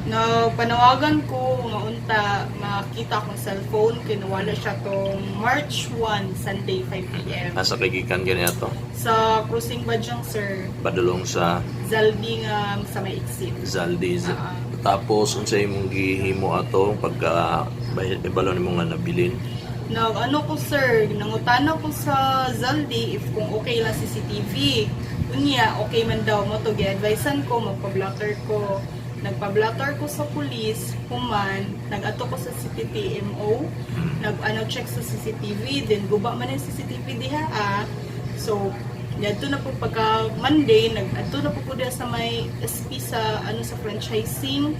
Nagpanawagan ko nga unta makita akong cellphone kay nawala siya tong March 1, Sunday, 5 p.m. Nasa kay gikan gani ato? Sa Crossing Badyang, sir. Padulong sa Zaldi nga sa may exit. Zaldi's. Ah. Tapos unsa imong gihimo ato pagka ibalo nimo nga nabilin? Nag ano ko, sir, nangutana ko sa Zaldi if kung okay lang CCTV. Unya, okay man daw mo to, gi-advisean ko magpa-blotter ko. Nagpa-blotter ko sa police, human, nag-ato ko sa CTTMO, nag ano check sa CCTV, then guba man ang CCTV diha ah. So, ngadto na po pagka Monday, nag-adto na po ko diha sa may SP sa ano sa franchising.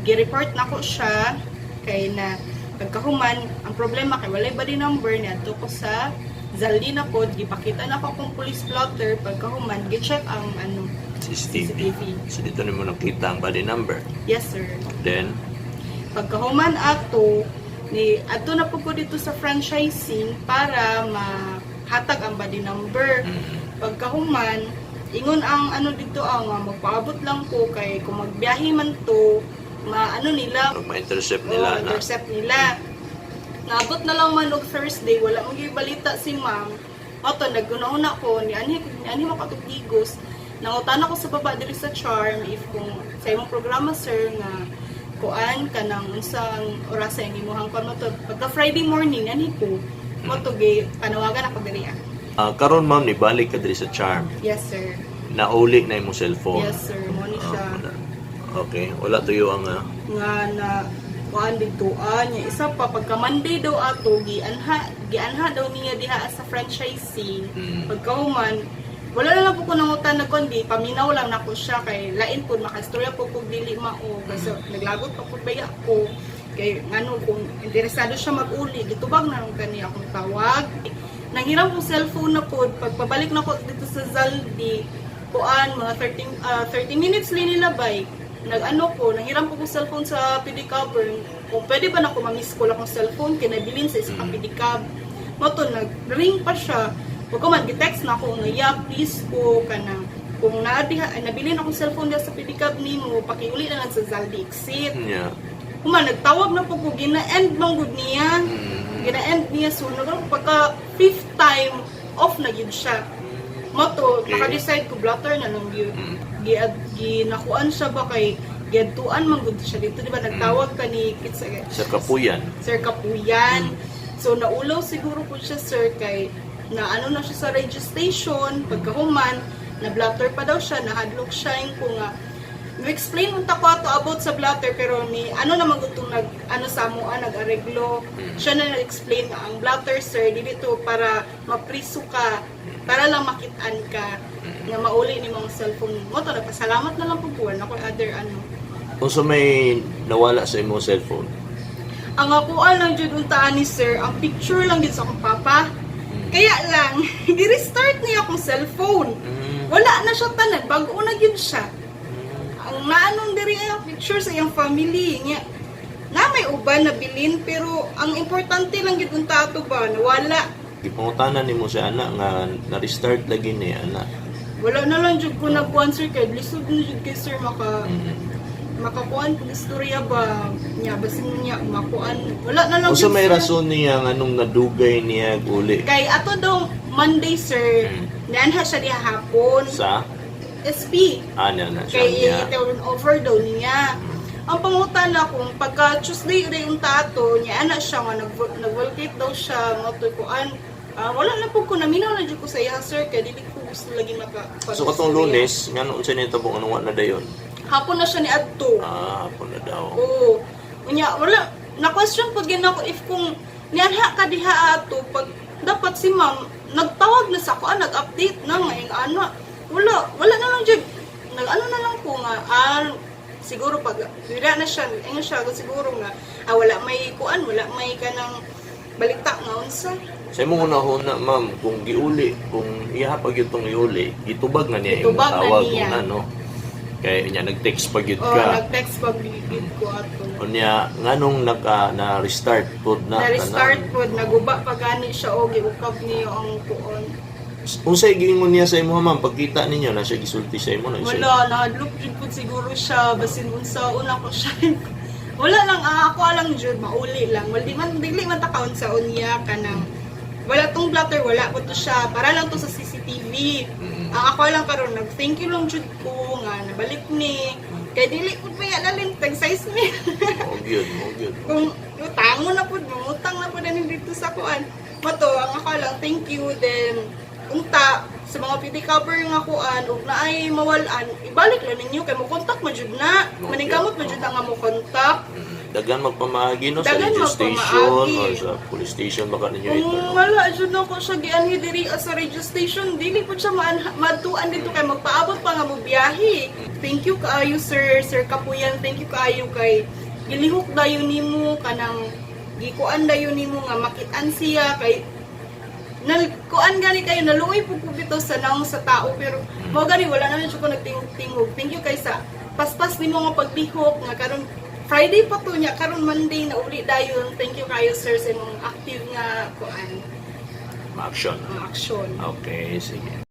Gi-report na ko siya kay na pagkahuman ang problema kay walay body number. Niadto ko sa Zaldi na pod, gipakita na ko akong police blotter. Pagkahuman, gi-check ang ano CCTV. CCTV. So dito nimo nakita ang body number. Yes, sir. Then Pagkahuman ato ni adto na po ko dito sa franchising para mahatag ang body number. Pagkahuman, ingon ang ano dito ang nga magpaabot lang ko kay kung magbiyahe man to, maano nila. Pag ma-intercept nila Oo, na. Intercept nila. Naabot na lang man og Thursday, wala mo gyud balita si ma'am. Ato naguna-una ko ni anhi ni anhi makatug Digos. Nangutana ko sa baba diri sa Charm if kung sa imong programa, sir, nga kuan kanang unsang orasa ang imuhang kuan mo to. Pagka Friday morning anhi ko mo to gi panawagan ako diri ah. Ah, karon, ma'am, nibalik ka diri sa Charm. Yes, sir. Nauli na imong cellphone. Yes, sir, mo ni siya. Ah, wala. Okay, wala tuyo ang Nga na kuan didtoan niya. Isa pa, pagka Monday daw ato gianha daw niya diha sa franchising. Pagkahuman, wala na lang po ko nangutan na kundi paminaw lang nako siya kay lain po makastorya po kog dili mao kasi naglagot pa po baya ko kay ngano kung interesado siya mag-uli, gitubag na lang kani akong tawag. Nanghiram kong cellphone na po. Pagpabalik na ko dito sa Zaldi, kuan mga 30 minutes li nila bay, nag-ano ko, nanghiram ko kong cellphone sa pedicab kung pwede ba na ko ma-miss call akong cellphone kay nabilin sa isa ka pedicab mo to. Nag-ring pa siya. Pagka man, gi-text na ako nga, "Yeah, please ko, kanang, kung naa diha, ay, nabilin akong cellphone diha sa pedicab nimo, pakiuli na lang sa Zaldi exit." Human, nagtawag na po ko, gina-end man gud niya. Gina-end niya, so nag pagka fifth time, off na gyud siya. Mo to, naka-decide ko, blotter na lang gyud. Ginakuan siya ba kay giadtuan man gud siya dito, di ba? Nagtawag ka ni Kitsa, Sa Kapuyan. Sir Kapuyan. So naulaw siguro po siya, sir, kay na ano na siya sa radio station. Pagkahuman, na blotter pa daw siya, nahadlok siya yung kung nga explain unta ko ato about sa blotter, pero ni ano naman gutong nag ano sa amoa nag-areglo siya na nag-explain nga ang blotter, sir, dili to para mapriso ka, para lang makitaan ka nga mauli ni mga cellphone mo to. Nagpasalamat na lang po buwan ako other ano. Unsa may nawala sa imong cellphone? Ang ako lang jud untaan ni sir, ang picture lang jud sa akong papa. Kaya lang, gi-restart niya akong cellphone. Wala na siya tanan, bago na gyud siya. Ang naanong diri ay ang picture sa iyang family niya. Na may uban na bilin, pero ang importante lang gyud unta ato ba, nawala. Gipangutanan nimo si ana nga na-restart lagi ni ana. Wala na lang jud ko nagkuan, sir, kay lisod na jud kay sir maka makakuan kung istorya ba niya, basin niya makuan, wala na lang Unsa jud, may sir. Rason niya nganong nadugay niya uli? Kay ato daw Monday, sir, nianha siya diha hapon. Sa SP. Ana na siya Kay niya. I-turn over daw niya. Ang pangutan na kung pagka Tuesday rin yung tato, niya ana siya nga nag-volcate daw siya, motoy kuan. Ah, wala na po ko, naminaw na jud ko sa iya, sir, kay dili ko gusto lagi maka So katong Lunes, ngano unsa niya tabong anong wa na dayon? Hapon na siya ni adto. Ah, hapon na daw. Oo. Unya, wala, na-question po gin ako if kung nianha ka diha ato, pag dapat si ma'am, nagtawag na sa ako, ah, nag-update na ngayong ano. Wala, wala na lang jud. Nag-ano na lang ko nga, ah, siguro pag, wala na siya, ingon siya, siguro nga, ah, wala may kuan, wala may kanang balikta nga unsa. Sa imong una-una, ma'am, kung giuli, kung iya pa gyud tong iuli, gitubag na niya imong Gitubag na tawag niya. kung ano. Kay niya nag-text pa gyud Oh, ka. nag-text pag gid ko ato. Unya nganong naka na restart pod na Na-restart tanan? pod, naguba pa gani siya o giukab niyo ang kuon. Unsay giingon niya sa imo, ma'am, pagkita ninyo na siya gisulti sa imo na siya? Wala, nahadlok jud pud siguro siya basin unsa una ko siya. Wala lang, ako lang jud mauli lang. Wala di man dili man ta kaunsaon niya kanang wala tong blatter, wala ko to siya. Para lang to sa CCTV. Ang ako lang karon nag thank you lang jud ko nga nabalik ni. Kay dili pud may alalin tag size mi. Mao gyud, mao gyud. Kung utango na pud, mangutang na pud ani dito sa kuan. Mato ang ako lang thank you, then unta sa mga PD cover nga kuan ug naay mawal-an, ibalik lang ninyo kay mo contact man jud na. Maningkamot man jud na nga mo contact. Daghan magpamaagi, no, sa Daghan radio station magpamaagi. or sa police station baka ninyo ito. Kung No? wala jud ako siya gianhi diri sa radio station, dili pud siya maadtuan dito kay magpaabot pa nga mo biyahe. Thank you kaayo, sir, Sir Kapuyan. Thank you kaayo kay gilihok dayon nimo kanang gikuan dayon nimo nga makit-an siya kay nal kuan gani kayo, naluoy pud ko bitaw sa naong sa tao, pero mao gani wala na jud ko nagtingog-tingog. Thank you kay sa paspas nimo nga paglihok nga karon Friday pa to niya, karon Monday na uli dayon. Thank you kayo, sir, sa imong active nga kuan Ma-action. mga action. Okay, sige.